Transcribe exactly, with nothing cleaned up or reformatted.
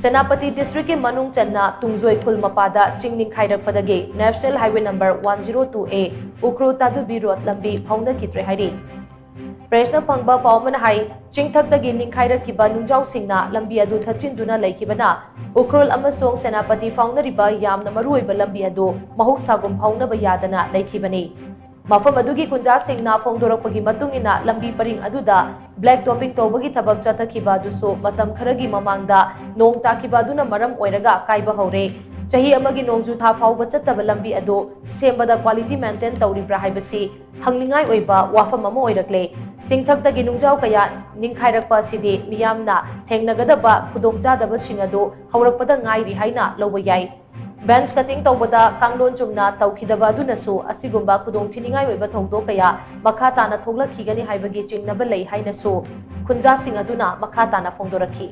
ꯁꯦꯅꯥꯄꯇꯤ ꯗꯤꯁꯇ꯭ꯔꯤꯛꯀꯤ ꯃꯅꯨꯡ ꯆꯟꯅ ꯇꯨꯡꯖꯣꯏ ꯈꯨꯜ ꯃꯄꯥꯗ ꯆꯤꯡ ꯅꯤꯡꯈꯥꯏꯔꯛꯄꯗꯒꯤ National Highway number one zero two A Ukhrul ꯇꯥꯗꯨꯕꯤ ꯔꯣꯗ ꯂꯝꯕꯤ ꯐꯥꯎꯅꯈꯤꯗ꯭ꯔꯦ ꯍꯥꯏꯔꯤ꯫ ꯄ꯭ꯔꯦꯁꯅ ꯐꯪꯕ ꯄꯥꯎ ꯑꯃꯅ ꯍꯥꯏ, ꯆꯤꯡꯊꯛꯇꯒꯤ ꯅꯤꯡꯈꯥꯏꯔꯛꯈꯤꯕ ꯅꯨꯡꯖꯥꯎꯁꯤꯡꯅ ꯂꯝꯕꯤ ꯑꯗꯨ ꯊꯠꯆꯤꯟꯗꯨꯅ ꯂꯩꯈꯤꯕꯅ ꯎꯈ꯭ꯔꯨꯜ ꯑꯃꯁꯨꯡ ꯁꯦꯅꯥꯄꯇꯤ ꯐꯥꯎꯅꯔꯤꯕ ꯌꯥꯝꯅ ꯃꯔꯨꯑꯣꯏꯕ ꯂꯝꯕꯤ ꯑꯗꯨ ꯃꯍꯧꯁꯥꯒꯨꯝ ꯐꯥꯎꯅꯕ ꯌꯥꯗꯅ ꯂꯩꯈꯤꯕꯅꯤ꯫ ꯃꯐꯝ ꯑꯗꯨꯒꯤ ꯈꯨꯟꯖꯥꯁꯤꯡꯅ ꯐꯣꯡꯗꯣꯔꯛꯄꯒꯤ ꯃꯇꯨꯡ ꯏꯟꯅ, ꯂꯝꯕꯤ ꯄꯔꯤꯡ ꯑꯗꯨꯗ black topping ꯇꯧꯕꯒꯤ ꯊꯕꯛ ꯆꯠꯊꯈꯤꯕ ꯑꯗꯨꯁꯨ ꯃꯇꯝ ꯈꯔꯒꯤ ꯃꯃꯥꯡꯗ ꯅꯣꯡ ꯇꯥꯈꯤꯕ ꯑꯗꯨꯅ ꯃꯔꯝ ꯑꯣꯏꯔꯒ ꯀꯥꯏꯕ ꯍꯧꯔꯦ꯫ ꯆꯍꯤ ꯑꯃꯒꯤ ꯅꯣꯡꯖꯨ ꯊꯥ ꯐꯥꯎꯕ ꯆꯠꯇꯕ ꯂꯝꯕꯤ ꯑꯗꯨ ꯁꯦꯝꯕꯗ quality maintain ꯇꯧꯔꯤꯕ꯭ꯔꯥ ꯍꯥꯏꯕꯁꯤ ꯍꯪꯅꯤꯡꯉꯥꯏ ꯑꯣꯏꯕ ꯋꯥꯐꯝ ꯑꯃ ꯑꯣꯏꯔꯛꯂꯦ꯫ ꯆꯤꯡꯊꯛꯇꯒꯤ ꯅꯨꯡꯖꯥꯎ ꯀꯌꯥ ꯅꯤꯡꯈꯥꯏꯔꯛꯄ ꯑꯁꯤꯗꯤ ꯃꯤꯌꯥꯝꯅ ꯊꯦꯡꯅꯒꯗꯕ ꯈꯨꯗꯣꯡꯆꯥꯗꯕꯁꯤꯡ ꯑꯗꯨ ꯍꯧꯔꯛꯄꯗ ꯉꯥꯏꯔꯤ ꯍꯥꯏꯅ ꯂꯧꯕ ꯌꯥꯏ꯫ Bench cutting ꯇꯧꯕꯗ ꯀꯥꯡꯂꯣꯟ ꯆꯨꯝꯅ ꯇꯧꯈꯤꯗꯕ ꯑꯗꯨꯅꯁꯨ ꯑꯁꯤꯒꯨꯝꯕ ꯈꯨꯗꯣꯡꯊꯤꯅꯤꯡꯉꯥꯏ ꯑꯣꯏꯕ ꯊꯧꯗꯣꯛ ꯀꯌꯥ ꯃꯈꯥ ꯇꯥꯅ ꯊꯣꯛꯂꯛꯈꯤꯒꯅꯤ ꯍꯥꯏꯕꯒꯤ ꯆꯤꯡꯅꯕ ꯂꯩ ꯍꯥꯏꯅꯁꯨ ꯈꯨꯟꯖꯥꯁꯤꯡ ꯑꯗꯨꯅ ꯃꯈꯥ ꯇꯥꯅ ꯐꯣꯡꯗꯣꯔꯛꯈꯤ꯫